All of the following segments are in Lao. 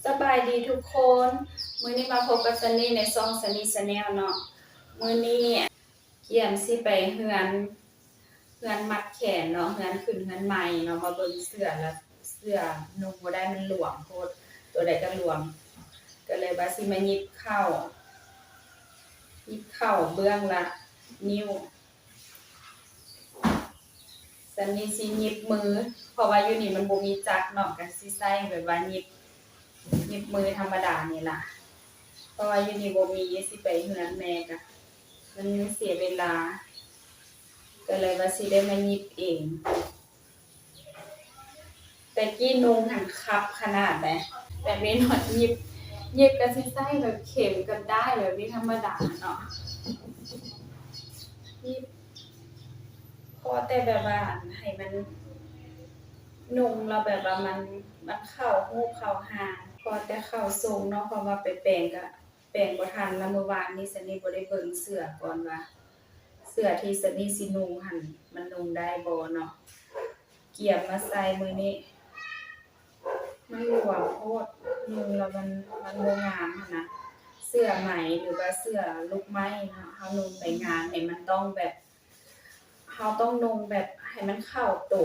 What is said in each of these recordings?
ສະບາຍດີທຸກຄົນ, ມື້ນີ້ມາພົບກັບຊັນນີໃນຊ່ອງຊັນນີແຊນແນວເນາະ. ມື້ນີ້ກຽມຊິໄປເຮືອນ ເຮືອນມັດແຂນເນາະ, ເຮືອນຂຶ້ນເຮືອນໃໝ່ເນາະ, ມາເບິ່ງເສື້ອ ລະເສື້ອນຸ່ງບໍ່ໄດ້ ມັນຫຼວມໂພດ, ໂຕໃດກໍຫຼວມ, ກໍເລີຍວ່າຊິມາຫຍິບເຂົ້າ ຫຍິບເຂົ້າເບື້ອງລະນິ້ວ. ຊັນນີຊິຫຍິບມື ເພາະວ່າຢູ່ນີ້ມັນບໍ່ມີຈັກເນາະ, ກໍຊິໃຊ້ແບບວ່າຫຍິບ ຫຍິບມືທຳມະດານີ້ລະ, ເພາະວ່າຢູ່ນີ້ບໍ່ມີ, ຊິໄປເຮືອນແມ່ກະມັນເສຍເວລາ, ກໍເລີຍວ່າຊິໄດ້ມາຫຍິບເອງ. ແຕ່ກີ້ນຸ່ງຫັ້ນຄັບຂະໜາດໃດ, ແບບນີ້ເນາະ, ຫຍິບ ຫຍິບກໍຊິໃຊ້ແບບເຂັມກັບດ້າຍແບບນີ້ທຳມະດາເນາະ, ຫຍິບ ພໍແຕ່ແບບວ່າ ອັນ ໃຫ້ມັນນຸ່ງແລ້ວແບບວ່າມັນ ມັນເຂົ້າຮູບເຂົ້າຮ່າງ, ພໍແຕ່ເຂົ້າຊົງເນາະ, ເພາະວ່າໄປແປງກະແປງບໍ່ທັນລະ. ມື້ວານນີ້ຊັນນີບໍ່ໄດ້ເບິ່ງເສື້ອກ່ອນວ່າ ເສື້ອທີ່ຊັນນີຊິນຸ່ງຫັ້ນ ມັນນຸ່ງໄດ້ບໍ່ເນາະ. ກຽມມາໃສ່ມື້ນີ້ ມັນຫຼວມໂພດ, ນຸ່ງແລ້ວມັນ ມັນບໍ່ງາມຫັ້ນນະ. ເສື້ອໄໝ ຫຼືວ່າເສື້ອລູກໄມ້ເນາະ, ເຮົານຸ່ງໄປງານນີ້ ມັນຕ້ອງແບບ ເຮົາຕ້ອງນຸ່ງແບບໃຫ້ມັນເຂົ້າໂຕ.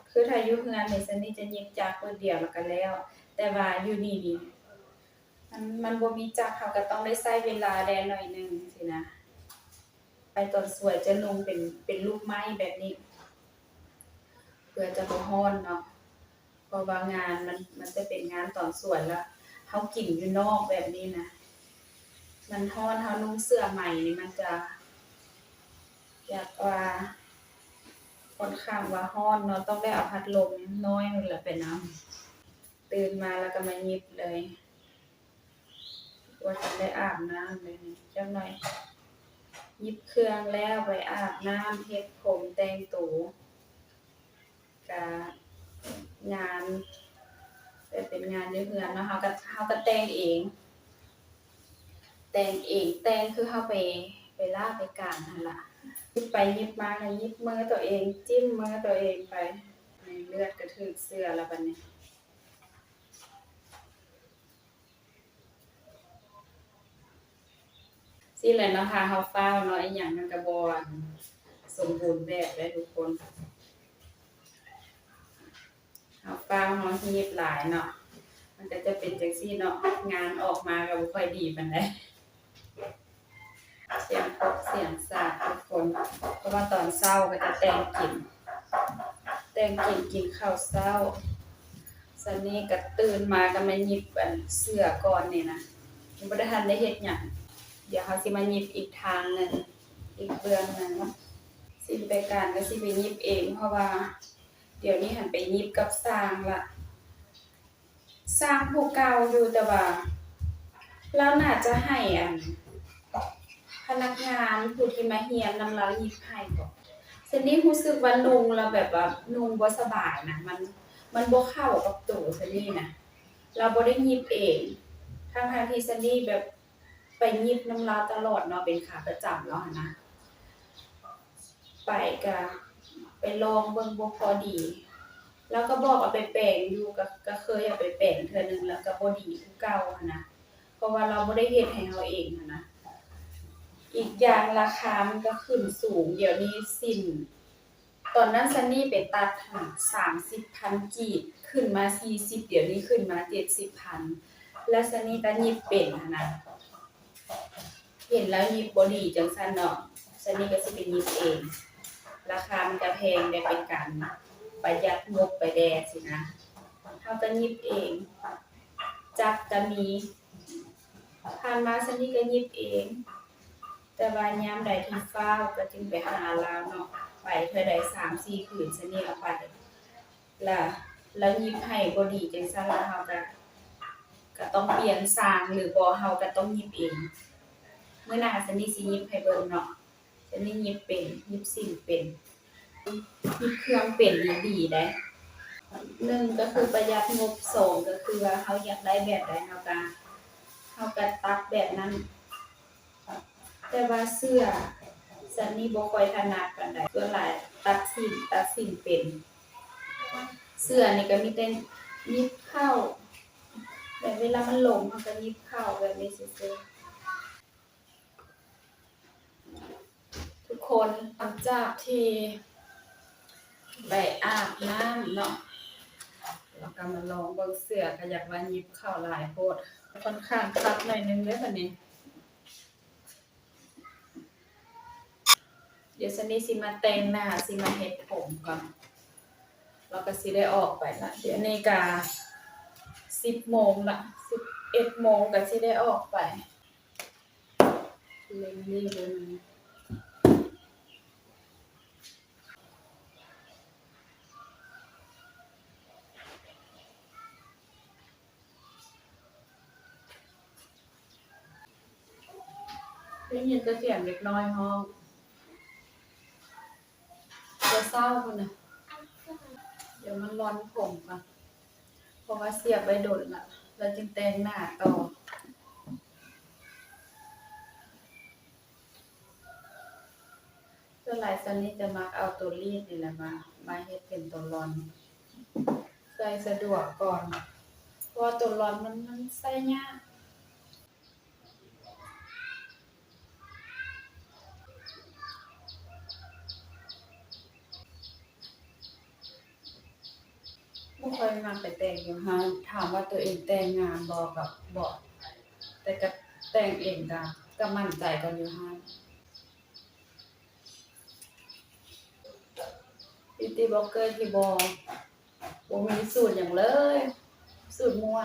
ຄືຖ້າຢູ່ເຮືອນນີ້ ຊັນນີຈະຫຍິບຈັກບຶດດຽວແລ້ວກໍແລ້ວ, ແຕ່ວ່າຢູ່ນີ້ນີ້ ມັນ ມັນບໍ່ມີຈັກ, ເຮົາກໍຕ້ອງໄດ້ໃຊ້ເວລາແດ່ໜ້ອຍໜຶ່ງຊີ້ນະ. ໄປຕອນສວຍຈະນຸ່ງເປັນ ເປັນລູກໄມ້ແບບນີ້ ເພື່ອຈະບໍ່ຮ້ອນເນາະ, ເພາະວ່າງານມັນ ມັນຈະເປັນງານຕອນສວຍ ແລ້ວເຮົາກິນຢູ່ນອກແບບນີ້ນະ ມັນຮ້ອນ, ເຮົານຸ່ງເສື້ອໄໝນີ້ມັນຈະ ແບບວ່າ ຂ້ອນຂ້າງວ່າຮ້ອນເນາະ, ຕ້ອງໄດ້ເອົາພັດລົມນ້ອຍນັ້ນແຫຼະໄປນຳ. ຕື່ນມາແລ້ວກໍມາຫຍິບເລີຍ. ບໍ່ທັນໄດ້ອາບນ້ຳເລີຍນີ້, ຈັກໜ້ອຍຫຍິບເຄື່ອງແລ້ວໄປອາບນ້ຳ ເຮັດຜົມ ແຕ່ງໂຕ. ກະງານ ແບບເປັນງານຢູ່ເຮືອນເນາະ, ເຮົາກໍ ເຮົາກໍແຕ່ງເອງ ແຕ່ງເອງ ແຕ່ງຄືເຮົາໄປ ໄປລາໄປການຫັ້ນລະ. ຫຍິບໄປຫຍິບມາກໍຫຍິບມືຕົວເອງ ຈິ້ມມືຕົວເອງໄປ. ເລືອດກໍຖືກເສື້ອລະບັດນີ້. ຊີ້ແຫຼະເນາະ, ຖ້າເຮົາຟ້າວເນາະ ອີ່ຫຍັງມັນກໍບໍ່ ອັນ ສົມບູນແບບເດ້ທຸກຄົນ. ເຮົາຟ້າວ ເຮົາຮີບຫຼາຍເນາະ ມັນກໍຈະເປັນຈັ່ງຊີ້ເນາະ, ງານອອກມາກໍບໍ່ຄ່ອຍດີປານໃດ. ສຽງຄົກສຽງສາກທຸກຄົນ, ເພາະວ່າຕອນເຊົ້າກໍຈະແຕ່ງກິນ ແຕ່ງກິນ ກິນເຂົ້າເຊົ້າ. ຊັ້ນນີ້ກໍຕື່ນມາກໍມາຫຍິບ ອັນ ເສື້ອກ່ອນນີ້ນະ, ຍັງບໍ່ໄດ້ທັນໄດ້ເຮັດຫຍັງ. ດຽວເຮົາຊິມາຫຍິບອີກທາງໜຶ່ງ ອີກເບື້ອງໜຶ່ງ. ຊິໄປການກໍຊິໄປຫຍິບເອງ ເພາະວ່າດຽວນີ້ຫັ້ນໄປຫຍິບກັບຊ່າງລະ. ຊ່າງຜູ້ເກົ່າຢູ່ ແຕ່ວ່າລາວໜ້າຈະໃຫ້ ອັນ ພະນັກງານຜູ້ທີ່ມາຮຽນນຳລາວຫຍິບໃຫ້ບໍ? ຊັ້ນນີ້ຮູ້ສຶກວ່ານຸ່ງແລ້ວແບບວ່ານຸ່ງບໍ່ສະບາຍນະ, ມັນ ມັນບໍ່ເຂົ້າກັບໂຕຊັ້ນນີ້ນະ, ລາວບໍ່ໄດ້ຫຍິບເອງ ທັງໆທີ່ຊັ້ນນີ້ແບບໄປຫຍິບນຳລາວຕະຫຼອດເນາະ, ເປັນຂາປະຈຳລາວຫັ້ນນະ. ໄປກະໄປລອງເບິ່ງບໍ່ພໍດີ, ລາວກໍບອກເອົາໄປແປງຢູ່ ກະ ກະເຄີຍເອົາໄປແປງເທື່ອໜຶ່ງ ແລ້ວກະບໍ່ດີຄືເກົ່າຫັ້ນນະ, ເພາະວ່າລາວບໍ່ໄດ້ເຮັດໃຫ້ເຮົາເອງຫັ້ນນະ. ອີກຢ່າງລາຄາມັນກະຂຶ້ນສູງ, ດຽວນີ້ສິ້ນ ຕອນນັ້ນຊັນນີ້ໄປຕັດຫັ້ນສາມສິບພັນກີບ ຂຶ້ນມາສີ່ສິບ ດຽວນີ້ຂຶ້ນມາເຈັດສິບພັນ ແລ້ວຊັນນີ້ກະຫຍິບເປັນຫັ້ນນະ. ເຫັນລາວຫຍິບບໍ່ດີຈັ່ງຊັ້ນເນາະ, ຊັນນີ້ກໍຊິໄປຫຍິບເອງ. ລາຄາມັນກໍແພງແດ່, ເປັນການປະຢັດງົບໄປແດ່ຊີ້ນະ. ເຮົາກໍຫຍິບເອງ, ຈັກກໍມີ. ຜ່ານມາຊັນນີ້ກໍຫຍິບເອງ, ແຕ່ວ່າຍາມໃດທີ່ຟ້າວກໍຈຶ່ງໄປຫາລາວເນາະ, ໄປເທື່ອໃດສາມສີ່ຄືນ ຊັນນີ້ເອົາໄປ ລະລາວຫຍິບໃຫ້ບໍ່ດີຈັ່ງຊັ້ນ ລະເຮົາກະ ກະຕ້ອງປ່ຽນຊ່າງ ຫຼືບໍ່ເຮົາກະຕ້ອງຫຍິບເອງ. ມື້ໜ້າຊັນນີ້ຊິຫຍິບໃຫ້ເບິ່ງເນາະ, ຊັນນີ້ຫຍິບເປັນ ຫຍິບສິ້ນເປັນ ຫຍິບເຄື່ອງເປັນນີ້ດີເດ້. ໜຶ່ງກໍຄືປະຢັດງົບ, ສອງກໍຄືວ່າເຮົາຢາກໄດ້ແບບໃດເຮົາກະ ເຮົາກະຕັດແບບນັ້ນ. ແຕ່ວ່າເສື້ອ ຊັນນີ້ບໍ່ຄ່ອຍຖະໜັດປານໃດ, ສ່ວນຫຼາຍຕັດສິ້ນ ຕັດສິ້ນເປັນ. ເສື້ອນີ້ກໍມີແຕ່ ຍິບເຂົ້າ ແບບເວລາມັນຫຼົງ ເຮົາກໍຍິບເຂົ້າແບບນີ້ຊື່ໆ. ທຸກຄົນ ຫຼັງຈາກທີ່ໄປອາບນ້ຳເນາະ ແລ້ວກໍມາລອງເບິ່ງເສື້ອ ກໍຢາກວ່າຍິບເຂົ້າຫຼາຍໂພດ ຂ້ອນຂ້າງຄັກໜ້ອຍໜຶ່ງເດ້ບັດນີ້. ດຽວຊັນນີ້ຊິມາແຕ່ງໜ້າ ຊິມາເຮັດຜົມກ່ອນ ແລ້ວກໍຊິໄດ້ອອກໄປລະ. ດຽວນີ້ກະສິບໂມງລະ ສິບເອັດໂມງກະຊິໄດ້ອອກໄປ. ເລັ່ງເລີຍເດີ. ໄດ້ຍິນແຕ່ສຽງເດັກນ້ອຍຮ້ອງ ແຕ່ເຊົ້າພຸ້ນນະ. ດຽວມາລອນຜົມກ່ອນ ເພາະວ່າສຽບໄວ້ດົນລະ ແລ້ວຈຶ່ງແຕ່ງໜ້າຕໍ່. ສ່ວນຫຼາຍຊັນນີ້ຈະມັກເອົາໂຕລີດນີ້ແຫຼະມາ ມາເຮັດເປັນໂຕລອນ ໃສ່ສະດວກກ່ອນ ເພາະວ່າໂຕລອນມັນ ມັນໃສ່ຍາກ. ບໍ່ຄ່ອຍມັກໄປແຕ່ງຢູ່ຮ້ານ. ຖາມວ່າຕົວເອງແຕ່ງງາມບໍ່ ກໍບໍ່ ແຕ່ກໍແຕ່ງເອງກໍ ກໍໝັ້ນໃຈກ່ອນຢູ່ຮ້ານ. ບິວຕີ້ບລັອກເກີທີ່ບໍ່ ບໍ່ມີສູດຫຍັງເລີຍ ສູດມົ້ວ.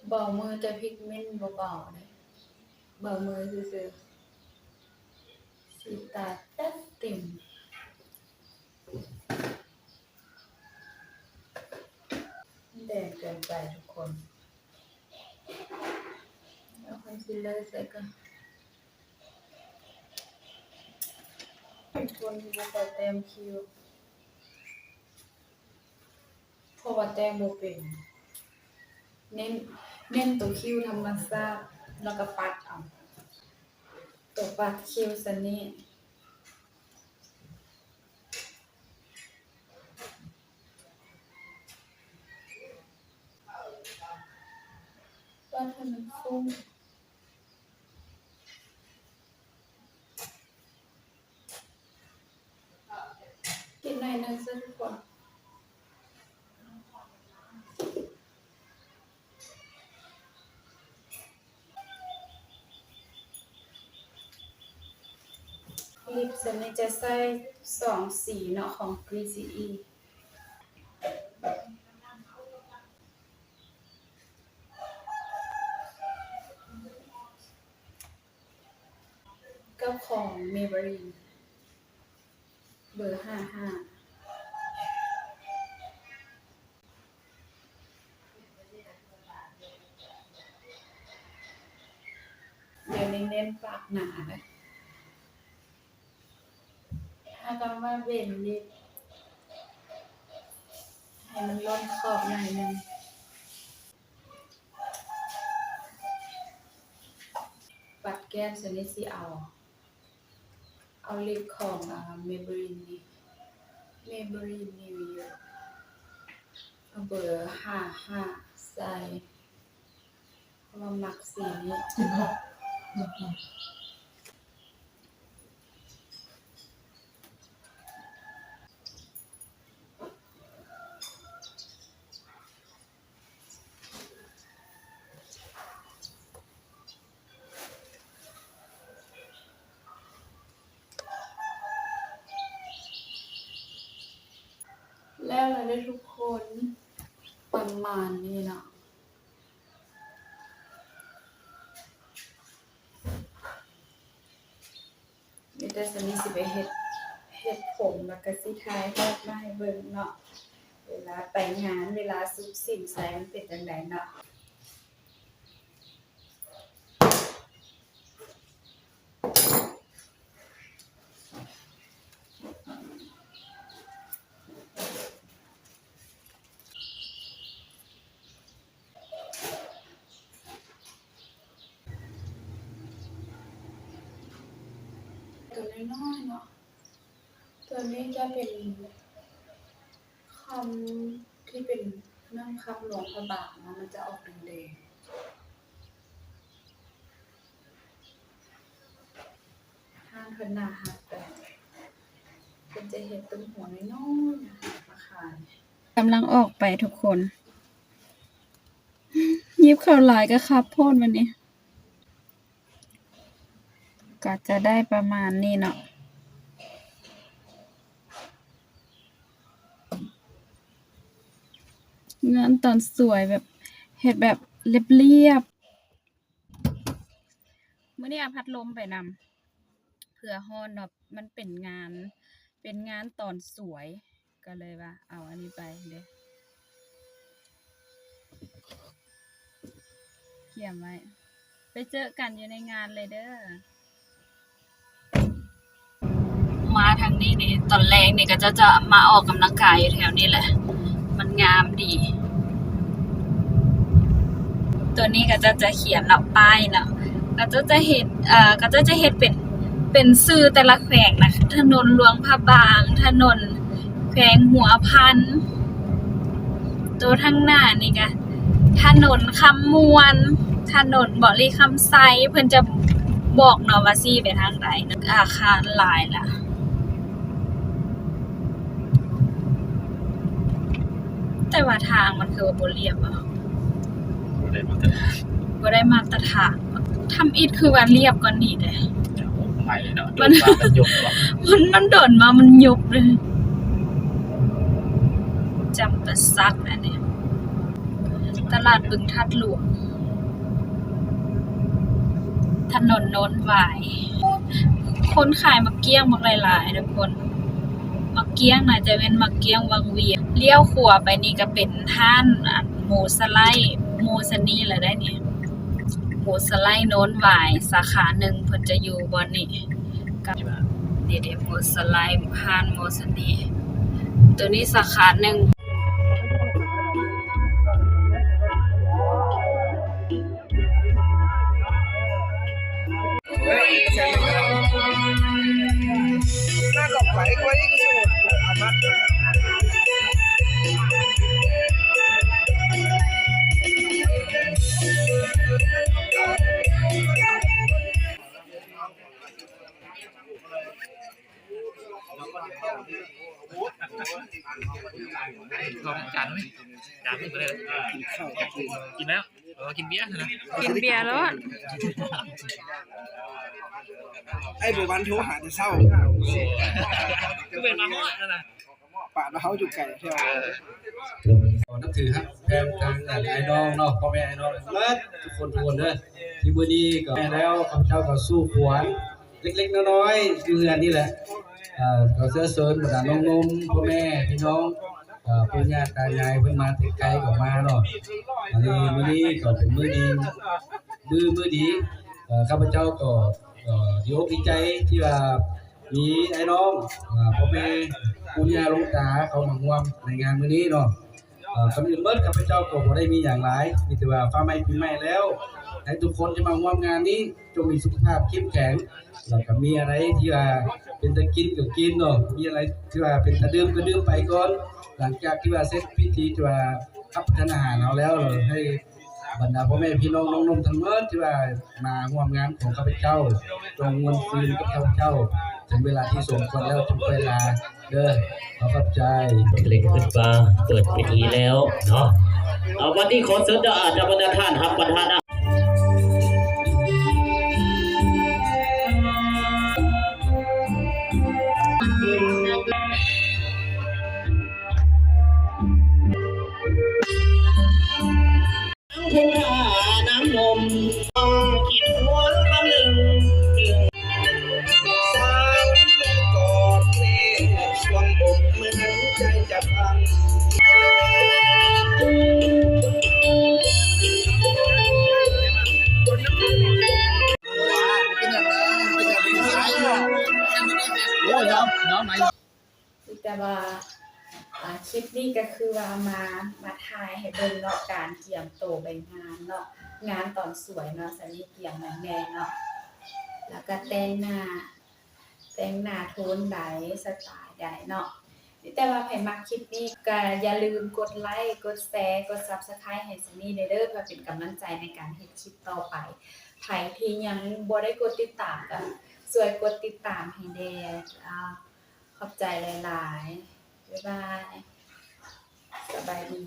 ເບົາມືແຕ່ພິກເມັນບໍ່ເບົາເດ້ ເບົາມືຊື່ໆ ສີຕາຈັດເຕັມ. ແດງເກີນໄປທຸກຄົນ ເອົາຄອນຊີລເລີໃສ່ກ່ອນ. ເປັນຄົນທີ່ບໍ່ຄ່ອຍແຕ້ມຄິ້ວ ເພາະວ່າແຕ້ມບໍ່ເປັນ ເນັ້ນ ເນັ້ນໂຕຄິ້ວທຳມະຊາດ ແລ້ວກໍປັດເອົາ ໂຕປັດຄິ້ວຊັ້ນນີ້. ປັດໃຫ້ມັນຟຸ້ງ ຕິດໜ້ອຍໜຶ່ງຊະທຸກຄົນ. ລິບສ່ວນໃຫຍ່ຈະໃຊ້ສອງສີເນາະ ຂອງ Greasy ກັບຂອງ Maybelline ເບີຫ້າຫ້າ. ດຽວນີ້ເນັ້ນປາກໜາເດ້ ຫາກຳວ່າເວັນລິບ ໃຫ້ມັນລົ້ນຂອບໜ້ອຍໜຶ່ງ. ປັດແກ້ມ ສ່ວນນີ້ຊິເອົາ ເອົາລິບຂອງ ອາ Maybelline ນີ້ Maybelline New York ເອົາເບີຫ້າຫ້າໃສ່ ເພາະວ່າມັກສີນີ້. ແລ້ວລະເດີທຸກຄົນ ປະມານນີ້ເນາະ. ມີແຕ່ຊັ້ນນີ້ຊິໄປເຮັດ ເຮັດຜົມ ແລ້ວກະຊິຖ່າຍຮູບມາໃຫ້ເບິ່ງເນາະ ເວລາໄປງານ ເວລາສຸບສິນໃສ່ມັນເປັນຈັ່ງໃດເນາະ. ແລ້ວລະເດີທຸກຄົນ ຕົວນ້ອຍໆເນາະ ຕົວນີ້ຈະເປັນຄຳທີ່ເປັນໜັງຄຳຫຼວງພະບາງເນາະ ມັນຈະອອກແດງໆ. ຮ້ານເພິ່ນໜ້າຮັກເດີ ເພິ່ນຈະເຮັດຕຸ້ມຫົວນ້ອຍໆມາຂາຍ. ກຳລັງອອກໄປທຸກຄົນ. ຫຍິບເຂົ້າຫຼາຍກໍຄັບໂພດບັດນີ້. ກໍຈະໄດ້ປະມານນີ້ເນາະ. ງານຕອນສວຍແບບ ເຮັດແບບລຽບໆ. ມື້ນີ້ເອົາພັດລົມໄປນຳ ເພື່ອຮ້ອນເນາະ ມັນເປັນງານ ເປັນງານຕອນສວຍ ກໍເລີຍວ່າເອົາອັນນີ້ໄປເດີ ກຽມໄວ້ ໄປເຈີກັນຢູ່ໃນງານເລີຍເດີ. ມາທາງນີ້ນີ້ ຕອນແລງນີ້ ເຂົາເຈົ້າຈະມາອອກກຳລັງກາຍຢູ່ແຖວນີ້ແຫຼະ ມັນງາມດີ. ໂຕນີ້ເຂົາເຈົ້າຈະຂຽນເນາະ ປ້າຍເນາະ ເຂົາເຈົ້າຈະເຮັດ ເອີ ເຂົາເຈົ້າຈະເຮັດເປັນ ເປັນຊື່ແຕ່ລະແຂວງນະ ຖະໜົນຫຼວງພະບາງ ຖະໜົນແຂວງຫົວພັນ. ໂຕທາງໜ້ານີ້ກະ ຖະໜົນຄຳມ່ວນ ຖະໜົນບໍລິຄຳໄຊ ເພິ່ນຈະບອກເນາະວ່າຊີ້ໄປທາງໃດ. ອາຄານຫຼາຍລະ ແຕ່ວ່າທາງມັນຄືວ່າບໍ່ລຽບເນາະ ບໍ່ໄດ້ມາດຕະຖານ ບໍ່ໄດ້ມາດຕະຖານ. ທຳອິດຄືວ່າລຽບກວ່ານີ້ເດ້ ໃໝ່ເນາະ ມັນ ມັນດົນມາມັນຍຸບເລີຍ. ຈຳປາສັກອັນນີ້ ຕະຫຼາດບຶງທາດຫຼວງ ຖະໜົນໂນນຫວາຍ ຄົນຂາຍໝາກກ້ຽງບັກຫຼາຍໆທຸກຄົນ. ໝາກກ້ຽງໜ້າຈະແມ່ນໝາກກ້ຽງວັງວຽງ. ລ້ຽວຂວາໄປນີ້ກະເປັນຮ້ານ ອັນ ໝູສະໄລ ໝູຊະນີລະໄດ໋ນີ້ ໝູສະໄລໂນນຫວາຍ ສາຂາໜຶ່ງເພິ່ນຈະຢູ່ບ່ອນນີ້. ກະ ນີ້ເດ ໝູສະໄລ ຮ້ານໝູຊະນີ ໂຕນີ້ສາຂາໜຶ່ງ. ລອງຈານໄໝ? ຈານນີ້ບໍ່ໄດ້ແລ້ວ ກິນແລ້ວ ເອີ ກິນເບຍຫັ້ນນະ ກິນເບຍໂລດ. ໄອ້ໂບວັນໂທຫາແຕ່ເຊົ້າ ຄືເປັນມາຮອດນັ້ນນະ ປານວ່າເຮົາຢູ່ໄກແທ້. ເອີ ຂໍນັບຖືຮັກແພງທາງອ້າຍນ້ອງເນາະ ພໍ່ແມ່ອ້າຍນ້ອງເບິດທຸກຄົນທຸກຄົນເດີ ທີ່ມື້ນີ້ກໍແມ່ນແລ້ວ ຂ້າພະເຈົ້າກໍສູ້ຂວັນ ເລັກໆນ້ອຍໆຢູ່ເຮືອນນີ້ແຫຼະ ເອີ ກໍເຊື້ອເຊີນບັນດານ້ອງໆ ພໍ່ແມ່ພີ່ນ້ອງ ເອີ ປູ່ຍ່າຕາຍາຍເພິ່ນມາແຕ່ໄກກໍມາເນາະ. ອັນນີ້ມື້ນີ້ກໍເປັນມື້ດີ ມື້ ມື້ດີ ເອີ ຂ້າພະເຈົ້າກໍ ເອີ ດີອົກດີໃຈທີ່ວ່າມີອ້າຍນ້ອງ ເອີ ພໍ່ແມ່ປູ່ຍ່າລຸງຕາເຂົ້າມາຮ່ວມໃນງານມື້ນີ້ເນາະ. ເອີ ກ່ອນອື່ນເໝິດ ຂ້າພະເຈົ້າກໍບໍ່ໄດ້ມີຫຍັງຫຼາຍ ມີແຕ່ວ່າຟ້າໃໝ່ປີໃໝ່ແລ້ວ ໃຫ້ທຸກຄົນທີ່ມາຮ່ວມງານນີ້ ຈົ່ງມີສຸຂະພາບເຂັ້ມແຂງ ແລ້ວກໍມີອະໄລທີ່ວ່າເປັນຕາກິນກໍກິນເນາະ ມີອະໄລທີ່ວ່າເປັນຕາດື່ມກໍດື່ມໄປກ່ອນ ຫຼັງຈາກທີ່ວ່າເສັດພິທີທີ່ວ່າຮັບປະທານອາຫານເຮົາແລ້ວ ໃຫ້ບັນດາພໍ່ແມ່ພີ່ນ້ອງນ້ອງໜຸ່ມທັງໝົດທີ່ວ່າມາຮ່ວມງານຂອງຂ້າພະເຈົ້າ ຈົ່ງມ່ວນຊື່ນກັບຂ້າພະເຈົ້າ ເຖິງເວລາທີ່ສົມຄວນແລ້ວຈຶ່ງຄ່ອຍລາ ເດີ ຂໍຂອບໃຈ. ເລັກຂຶ້ນມາເປີດເວທີແລ້ວເນາະ ເອົາ ບັດນີ້ຂໍເຊີນເຈົ້າອາດຈະບັນດາທ່ານຮັບປະທານອາ ນ້ຳພຸງທ່ານ້ຳນົມ ຄິດຫົວຄຳນຶງ ສາວແມ່ກອດແນບ ຊວນອົບເໝືອນໃຈຈະພັງ. ໂອ້ຍ ຍອມ ຍອມໄໝ? ມີແຕ່ວ່າ ອ່າ ຄລິບນີ້ກໍຄືວ່າມາ ມາຖ່າຍໃຫ້ເບິ່ງເນາະ ການກຽມໂຕໄປງານເນາະ ງານຕອນສວຍເນາະ ສາວນີກຽມແມ່ນເນາະ ແລ້ວກໍແຕ່ງໜ້າ ແຕ່ງໜ້າໂທນໃດ ສະໄຕລ໌ໃດເນາະ. ແຕ່ວ່າໃຜມັກຄລິບນີ້ກໍຢ່າລືມກົດໄລ ກົດແຊ ກົດ Subscribe ໃຫ້ຊັນນີ້ແດ່ເດີ ເພື່ອເປັນກຳລັງໃຈໃນການເຮັດຄລິບຕໍ່ໄປ. ໃຜທີ່ຍັງບໍ່ໄດ້ກົດຕິດຕາມກໍຊ່ວຍກົດຕິດຕາມໃຫ້ແດ່. ອາ ຂອບໃຈຫຼາຍໆ. ບາຍບາຍ. ສະບາຍດີ.